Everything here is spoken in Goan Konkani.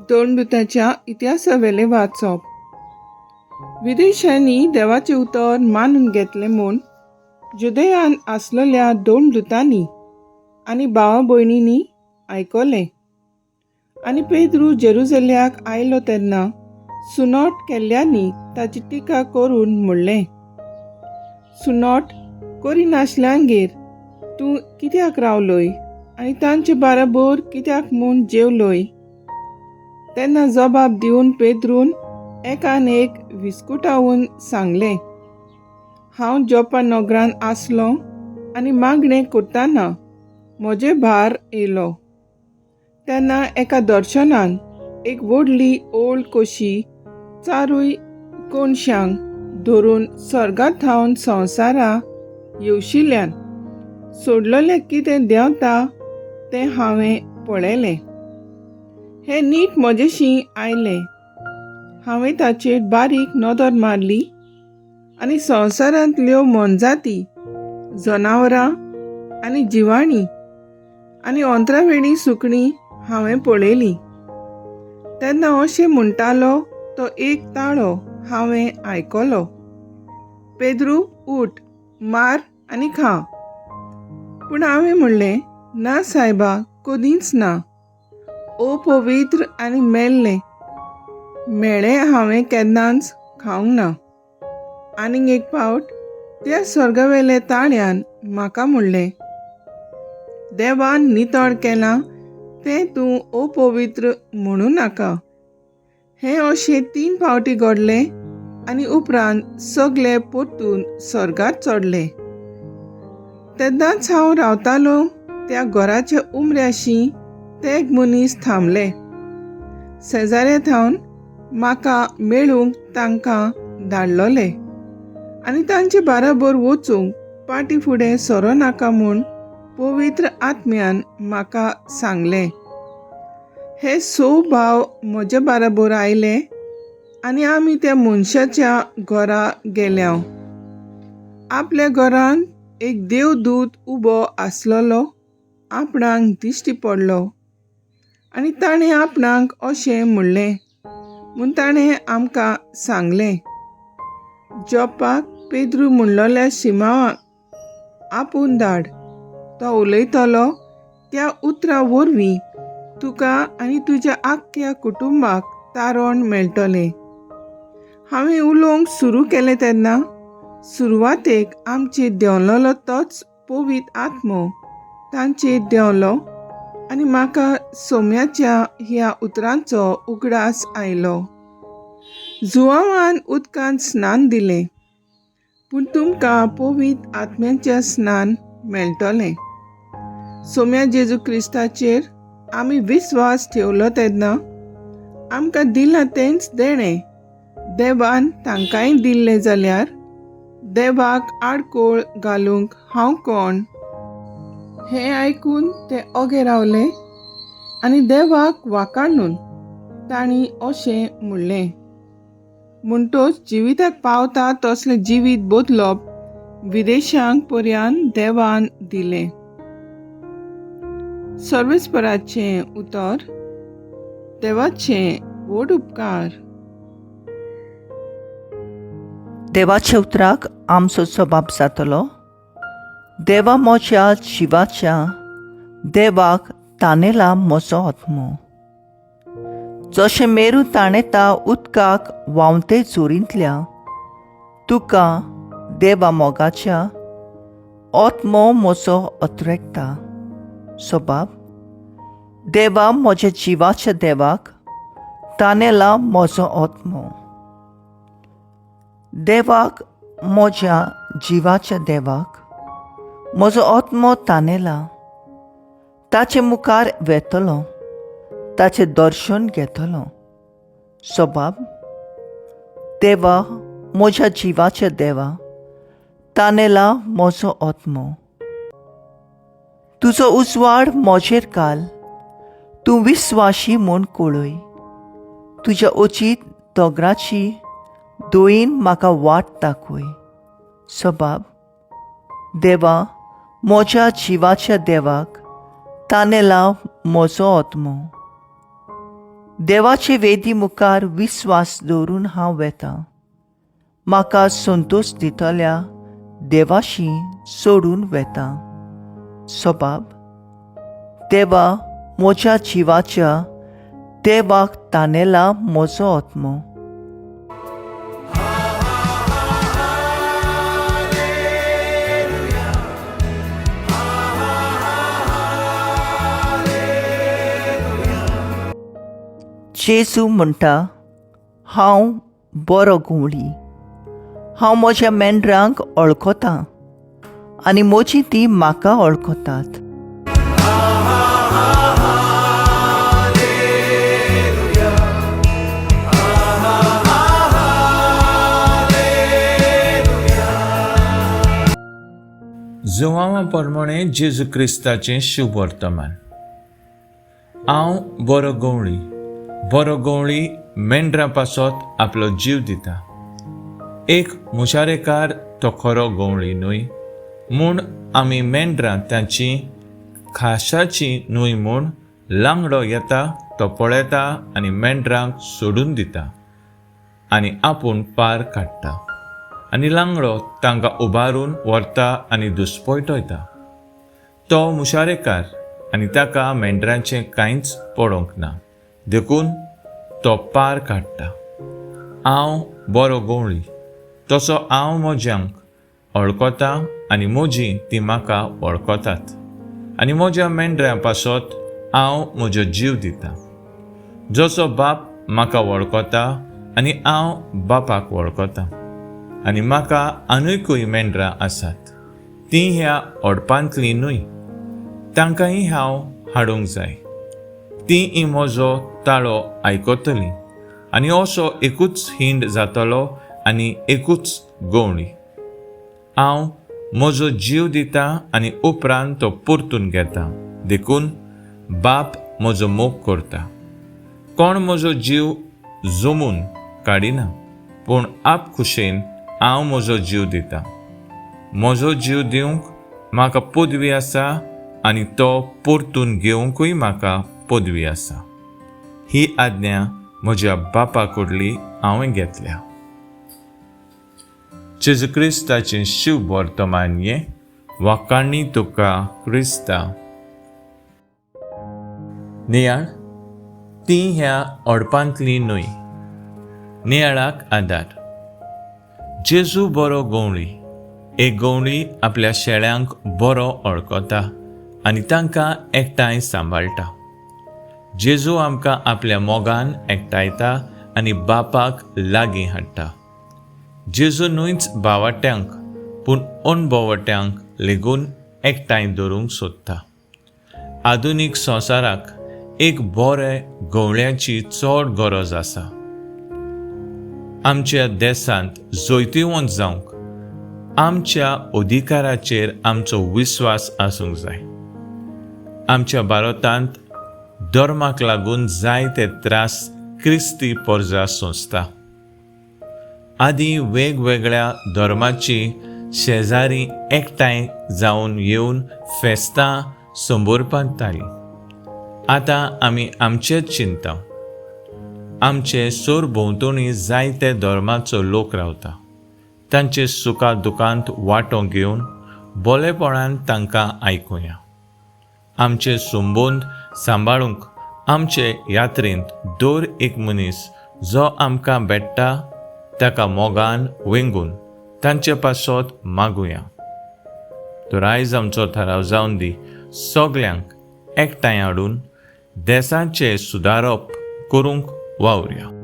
धर्मदुताच्या इतिहासावेलें वाचप. विदेशांनी देवाचें उतर मानून घेतलें म्हूण जुदयान आसलेल्या धर्मदुतांनी आनी भावा भयणींनी आयकलें. आनी पेद्रू जेरुजल्याक आयलो तेन्ना सुनोट केल्ल्यांनी ताची टिका करून म्हणलें, सुनोट करिनासल्यांगेर तूं कित्याक रावलोय आनी तांचे बाराबर कित्याक म्हूण जेवलोय? तेन्ना जबाब दिवन पेद्रून एकान एक विस्कुटावन सांगलें, हांव जोपा नगरान आसलो आनी मागणें करतना म्हजे भार येयलो. तेन्ना एका दर्शनान एक व्हडली ओल्ड कशी चारूय कोनशांक धरून स्वर्गा थावन संवसारा येवशिल्ल्यान सोडलेलें कितें देंवता तें हांवें पळयलें. हें नीट म्हजेशी आयलें. हांवें ताचेर बारीक नदर मारली आनी संवसारांतल्यो मोनजाती, जनावरां आनी जिवाणीं आनी अंतरावेळी सुकणीं हांवें पळयलीं. तेन्ना अशें म्हणटालो तो एक ताळो हांवें आयकलो, पेद्रू उठ, मार आनी खा. पूण हांवें म्हणलें, ना सायबा, कदींच ना. अपवित्र आनी मेल्लें मेळें हांवें केन्नाच खावंक ना. आनीक एक फावट त्या स्वर्गावेल्या ताळ्यान म्हाका म्हणलें, देवान नितळ केलां तें तूं अपवित्र म्हणूं नाका. हें अशें 3 फावटी घडलें आनी उपरांत सगळे परतून स्वर्गार चडले. तेन्नाच हांव रावतालो त्या घराच्या उमऱ्याशी ते एक मनीस थांबले. शेजाऱ्या थावन म्हाका मेळूंक तांकां धाडलोले आनी तांचे बाराबर वचूंक पाटी फुडें सरो नाका म्हूण पवित्र आत्म्यान म्हाका सांगलें. हे 6 भाव म्हजे बाराबर आयले आनी आमी त्या मनशाच्या घरा गेल्या. आपल्या घरांत एक देवदूत उबो आसलेलो आपणाक दिश्टी पडलो आनी ताणें आपणाक अशें म्हणलें म्हूण ताणें आमकां सांगलें, जोपाक पेद्रू म्हणलोल्या शिमावाक आपूण धाड, तो उलयतलो त्या उतरां वरवीं तुका आनी तुज्या आख्ख्या कुटुंबाक तारण मेळटलें. हांवें उलोवंक सुरू केलें तेन्ना सुरवातेक आमचेर देंवलोलो तोच पवित्र आत्मो तांचेर देंवलो आनी म्हाका सोम्याच्या ह्या उतरांचो उगडास आयलो. जुवावान उदकांत स्नान दिलें, पूण तुमकां पवित्र आत्म्याचें स्नान मेळटलें. सोम्या जेजू क्रिस्ताचेर आमी विस्वास ठेवलो तेन्ना आमकां दिलां तेंच देणें देवान तांकांय दिल्लें जाल्यार देवाक आडकोळ घालूंक हांव कोण? हें आयकून ते ओगे रावले आनी देवाक वाकाणून तांणी अशें म्हणलें, म्हणटोच जिविताक पावता तसलें जिवीत बदलप विदेशांक पर्यान देवान दिलें. सर्वेस्पराचें उतर. देवाचें व्हड उपकार. देवाच्या उतराक आमचो जबाब जातलो. देवा म्हज्या जिवाच्या देवाक तानेला म्हजो आत्मो. जशें मेरू ताणेता उदकाक व्हांवते जोरींतल्या तुका देवा मोगाच्या आत्मो म्हजो अत्रेकता. सोबाब देवा म्हज्या जिवाच्या देवाक तानेला म्हजो आत्मो. देवाक म्हज्या जिवाच्या देवाक म्हजो आत्मो तानेला. ताचे मुखार वेतलो, ताचें दर्शन घेतलो. सोबाब देवा म्हज्या जिवाच्या देवा तानेला म्हजो आत्मो. तुजो उजवाड म्हजेर घाल, तूं विस्वाशी म्हूण कळय. तुज्या अचीत दोगराची दोयीन म्हाका वाट दाखय. सोबाब देवा म्हज्या जिवाच्या देवाक तानेला म्हजो आत्मो. देवाचे वेदी मुखार विस्वास दवरून हांव वेतां. म्हाका संतोश दितल्या देवाशी सोडून वेतां. सबाब देवा, म्हज्या जिवाच्या देवाक तानेला म्हजो आत्मो. जेजू म्हणटा, हांव बरो घुंवळी. हांव म्हज्या मेंढरांक वळखतां आनी म्हजी तीं म्हाका वळखतात. जुवांवा प्रमाणे जेजू क्रिस्ताचें शुभवर्तमान. हांव बरो गवळी. बरो गवळी मेंढरां पासत आपलो जीव दिता. एक मुशारेकार तो खरो गवळी न्हय म्हूण आमी मेंढरां तांची खाशाची न्हय म्हूण लांगडो येता, तो पळयता आनी मेंढरांक सोडून दिता आनी आपूण पार काडटा आनी लांगडो तांकां उबारून व्हरता आनी दुस्पयटयता. तो मुशारेकार आनी ताका मेंढरांचें कांयच पडोवंक ना, देखून तो पार काडटा. हांव बरो गवळी, तसो हांव म्हज्यांक वळखता आनी म्हजी ती म्हाका वळखतात आनी म्हज्या मेंढऱ्यां पासत हांव म्हजो जीव दिता. जसो बाप म्हाका वळखता आनी हांव बापाक वळखता आनी म्हाका आनीकूय मेंढरां आसात, तीं ह्या ओडपांतलीं न्हय, तांकांय हांव हाडूंक जाय. तीं म्हजो ताळो आयकतलीं आनी असो एकूच हिंड जातलो आनी एकूच गवळी. हांव म्हजो जीव दिता आनी उपरांत तो परतून घेता, देखून बाप म्हजो मोग करता. कोण म्हजो जीव जमून काडिना, पूण आप खुशेन हांव म्हजो जीव दिता. म्हजो जीव दिवंक म्हाका पदवी आसा आनी तो परतून घेवंकूय म्हाका पदवी आसा. ही आज्ञा म्हज्या बापा कडली हांवें घेतल्या. जेजू क्रिस्ताचें शिव वर्तमान हें. वाकाणी तुका क्रिस्ता. नियाळ. ती ह्या ओडपांतली न्हय. नियाळाक आदार. जेजू बरो गवळी. एक गवळी आपल्या शेळ्यांक बरो वळखता आनी तांकां एकठांय सांबाळटा. जेजू आमकां आपल्या मोगान एकठांयता आनी बापाक लागीं हाडटा. जेजू न्हयच बावाट्यांक पूण अणभवट्यांक लेगून एकठांय धरूंक सोदता. आधुनीक संवसाराक एक बरे गवळ्याची चड गरज आसा. आमच्या देशांत जैतिवंत जावंक आमच्या अधिकाराचेर आमचो विस्वास आसूंक जाय. आमच्या भारतांत धर्माक लागून जायते त्रास क्रिस्ती परजा सोंसता. आदीं वेगवेगळ्या धर्माची शेजारी एकठांय जावन येवन फेस्तां संबोरपांतालीं. आतां आमी आमचेच चिंता. आमचे सरभोंवतणी जायते धर्माचो लोक रावता. तांचे सुखा दुखांत वांटो घेवन बोलेपणान तांकां आयकुया. आमचे संबंद सांबाळूंक आमचे यात्रेंत दर एक मनीस जो आमकां भेट्टा ताका मोगान वेंगून तांचे पासत मागुया. तर आयज आमचो थाराव जावन दी सगल्यांक एकठांय हाडून देसाचें सुदारप करूंक वावुरया.